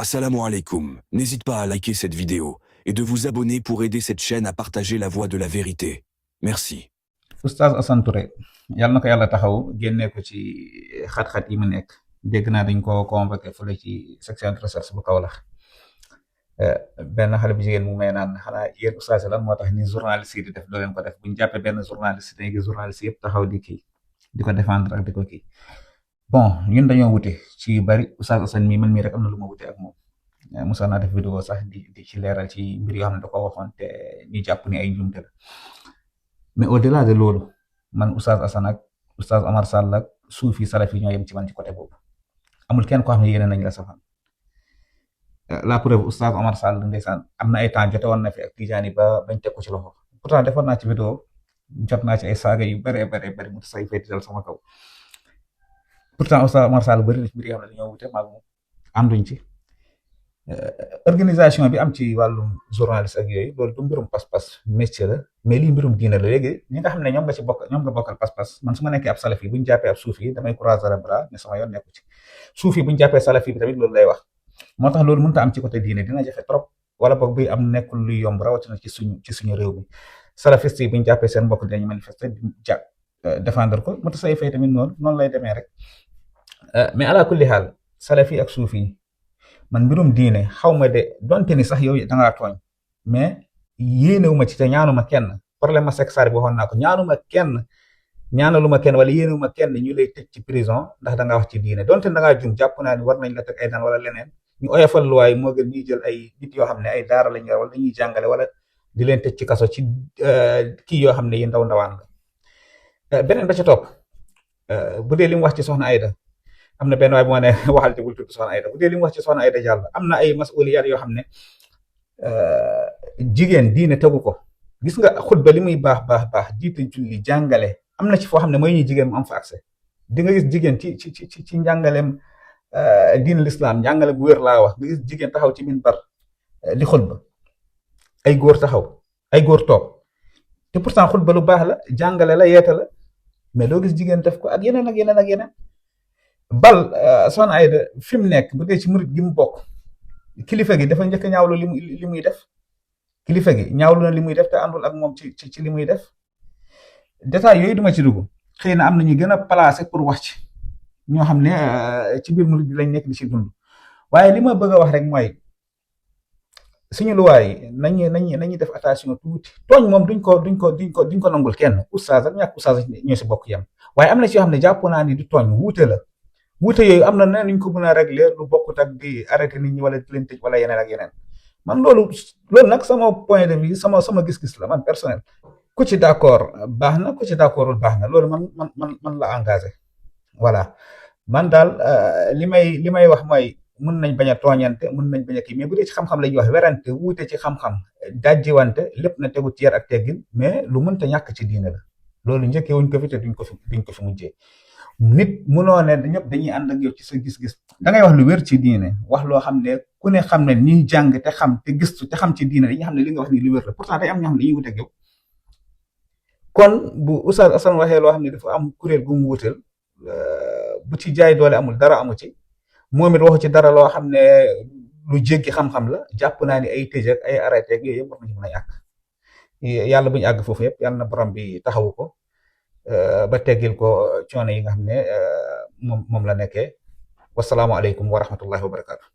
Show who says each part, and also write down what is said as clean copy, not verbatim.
Speaker 1: Assalamu alaikum. N'hésite pas à liker cette vidéo et de vous abonner pour aider cette chaîne à partager la voix de la vérité. Merci.
Speaker 2: Oustaz Assane Touré yàlla na ko yàlla taxaw génnee ko ci xat-xat yi mu nekk dégg naa dañ ko convoqué fële ci section de recherche bu Kaolack benn xale bu jigéen mu may naan xanaa yéen oustaz lan moo tax ni journaliste yi di def doo leen ko def bu ñu jàppee benn journaliste dañuy gis journaliste yëpp taxaw di ko défendre ak di ko kii bon ñun dañoo wute ci yu bari. Oustaz Assane mii man mii rek am na lu ma wute ak moom. Musa naa def vidéo sax di ci leeral ci mbir yoo xam ne da ko waxoon te ñu jàpp ni ay njuumte la. Mais au-delà de loolu man Oustaz Assane ak Oustaz Omar Sall ak suufi salafi ñoo yem ci man ci côté boobu amul kenn koo xam ne yéene nañ la safaan. La preuve Oustaz Omar Sall ndeysaan am na ay temps jote woon na fi ak Tijaani ba bañ teg ko ci loxo, pourtant defoon naa ci vidéo jot naa ci ay saaga yu bare mu say fay dal sama kaw. Pourtant Oustaz Omar Sall bëri na ci mbir yoo xam ne dañoo wute maag moom ànduñ ci. Organisation bi am ci wàllum journaliste ak yooyu loolu du mbirum pas-pas métier la, mais lii mbirum diine la. Léegi ñi nga xam ne ñoom nga bokkal pas-pas, man su ma nekkee ab salafi bu ñu jàppee ab suufi damay croiser les bras ne sama yoon nekku ci. Suufi bu ñu jàppee salafi bi tamit loolu lay wax. moo tax loolu mënut a am ci côté diine, dina jafe trop, wala boog buy am nekkul luy yomb rawatina ci suñu réew mi. Salafiste yi bu ñu jàppee seen mbokk dinañ manifester défendre ko, mu tax say fay tamit noonu lay demee rek. Mais ala kulli xaal salafi ak suufi man mbirum diine xaw ma de donte ni sax yow dangaa tooñ, mais yéenewuma ci te ñaanuma kenn. problème ma sek saar bi waxoon naa ko, ñaanaluma kenn wala yéenewuma kenn ñu lay tëj ci prison ndax dangaa wax ci diine. donte dangaa jum jàpp naa ni war nañ la teg ay daan wala leneen, ñu oyofal luwaay moo gën ñuy jël ay nit yoo xam ne ay daara lañ yor wala dañuy jàngale wala di leen tëj ci kaso ci kii yoo xam ne yi ndawaan la. Beneen ba ca topp, bu dee li mu wax ci soxna Aida, am na benn waay bu ma ne waxal te bul tudd soxna Aida. bu dee li mu wax ci soxna Aida Diallo am na ay masuliyaat yoo xam ne jigéen diine tegu ko. Gis nga xutba li muy baax jiite julli jàngale, am na ci foo xam ne mooy ñu jigéen mu am fa accès. di nga gis jigéen ci njàngaleem diine l'islam, njàngale bu wér laa wax, nga gis jigéen taxaw ci minbar di xutba, ay góor taxaw, ay góor toog, te pourtant xutba lu baax la, jàngale la, yeete la, mais doo gis jigéen def ko ak yeneen. Bal soxna Aida fi mu nekk bu dee ci murit gi mu bokk, kilifa gi dafa njëkk a ñaawlu li muy def. Kilifa gi ñaawlu na li muy def te àndul ak moom ci li muy def. détail yooyu duma ci dugg, xëy na am na ñu gën a placé pour wax ci, ñoo xam ne ci biir murit bi lañ nekk di ci dund. waaye li ma bëgg a wax rek mooy suñu luwaay nañu def attention tuuti. tooñ moom duñ ko nangul kenn, oustaz ak ñàkk oustaz ñoo si bokk yam. waaye am na ci yoo xam ne jàpp naa ni du tooñ, wuute la. wuute yooyu am na ne ñu ko mën a régler lu bokkut ak di arrêté nit ñi wala di leen tëj wala yeneen ak yeneen. man loolu nag sama point de vue, sama gis-gis la man personnel. ku ci d'accord baax na, ku ci d'accordul baax na, loolu man la engagé. voilà man daal li may wax mooy mun nañ bañ a tooñante, mun nañ bañ a kii, mais bu dee ci xam-xam la ñuy wax, werante wuute ci xam-xam, dajjiwante, lépp na tegu ci yar ak teggin, mais lu mënta ñàkk ci diine la. loolu njëkkee wuñ ko fi te duñ ko fi mujjee. nit munoo ne ñëpp dañuy ànd ak yow ci sa gis-gis, dangay wax lu wér ci diine, wax loo xam ne ku ne xam ne ñuy jàng te xam te gëstu te xam ci diine dañuy xam ne li nga wax ni lu wér la. pourtant day am ñoo xam ne dañuy wute ak yow. kon bu Oustaz Assane waxee loo xam ne dafa am kuréel gu mu wutal, bu ci jaay doole amul, dara amu ci. moom it waxu ci dara loo xam ne lu jéggi xam-xam la. jàpp naa ni ay tëj ak ay arrêté ak yooyu yëpp war nañu mën a yàq. yàlla bu ñu àgg foofu yëpp, yàlla na borom bi taxawu ko ba teggil ko coono yi nga xam ne moom la nekkee. wasalaamu aleykum wa rahmatullahi wa barakaatu.